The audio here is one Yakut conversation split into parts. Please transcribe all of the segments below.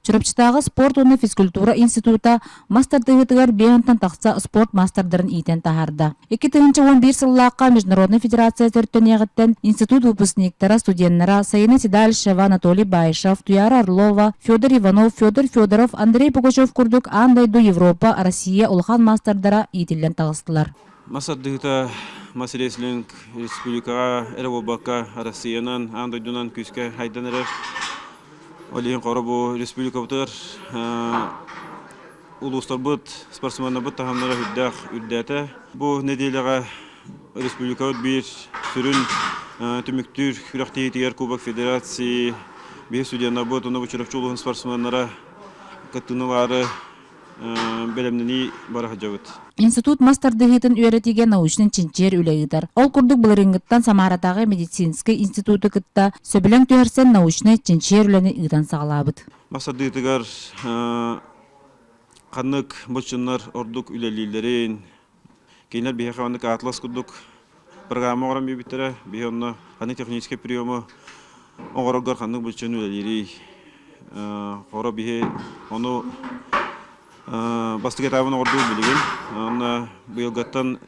Чурапчытааҕы спорт уонна физкультура института мас тардыһыытыгар биэһинтэн тахса спорт маастардарын иитэн таһаарда. 2011 сыллаахха Международнай федерация төрүттэниэҕиттэн институт выпускниктара, студеннара Саина Седалищева, Анатолий Баишев, Туяра Орлова, Федор Иванов, Федор Федоров, Андрей Пугачев курдук аан дойду, Европа, Россия улахан маастардара иитиллэн таҕыстылар. Мас тардыһыыта мас рестлинг республикаҕа эрэ буолбакка Россиянан, аан дойдунан күүскэ хайдан эрэр. Ол иһин хоро бу республикабытыгар улуустарбыт, спортсменнарбыт таһымнара үрдээх үрдээтэ. Бу нэдиэлэҕэ республикабыт биир сүрүн түмүктүүр күрэхтэһиитигэр Кубок Федерации биир студеннарбыт уонна бу Чурапчы улууһун спортсменнара кыттыыны ылаары бэлэмнэнии бара сылдьабыт. Институт мас тардыһыытын үөрэтиигэ научнай-чинчийэр үлэ ыытар. Ол курдук былырыыҥҥыттан Самаратааҕы медицинскэй институту кытта сөбүлэҥ түһэрсэн научнай-чинчийэр үлэни ыытан саҕалаабыт. Мас тардыытыгар ханнык боччуннар ордук үлэлииллэрин, кинилэр биһиэхэ маннык атлас курдук программа оҥорон биэрбиттэрэ. Биһи онно ханнык техническэй приему оҥороргор ханнык боччун үлэлиирий. Хоро биһи ону бастакы этабын оҥордубут билигин. Онно быйылгаттан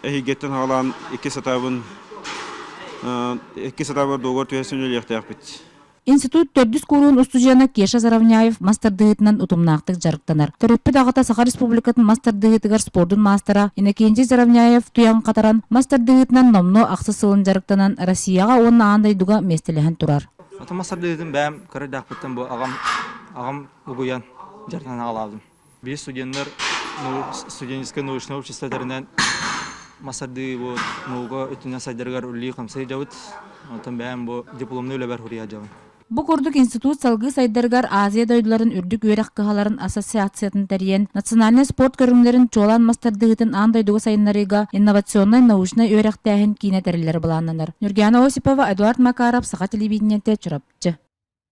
эһиилгэттэн хаалаан иккис этабын иккис этабар дуогар түһэрсэн үлэлиэхтээхпит. Институт төрдүс кууруһун устудьуона Кеша Заровняев мас тардыһыытынан утумнаахтык дьарыктанар. Төрөппүт аҕата Саха Республикатын мас тардыһыытыгар спордун маастара Иннокентий Заровняев туйаҕын хатаран, мас тардыһыытынан номнуо ахсыс сылын дьарыктанан Россияҕа уонна аан дойдуга миэстэлэһэн турар. Ото мас тардыһыытын бэйэм кыра эрдэхпиттэн бу аҕам аҕам угуйан дьарыктанан аҕалаабытым. Биир студеннар студенческай научнай общество тэринэн мас тардыы бу наука өттүнэн сайдарыгар үлэлии-хамсыы сылдьабыт. Онтон бэйэм бу дипломнай үлэбэр суруйа сылдьабын. Бу курдук институт салгыы сайдарыгар Азия дойдуларын үрдүк үөрэх кыһаларын ассоциациятын тэрийэн, национальнай спорт көрүҥнэрин чуолаан мас тардыһыытын аан дойдуга сайыннарыыга инновационнай научнай үөрэхтээһин киинэ тэриллэрэ былааннанар. Нюргиана Осипова, Эдуард Макаров, Саха телевидениетэ, Чурапчы.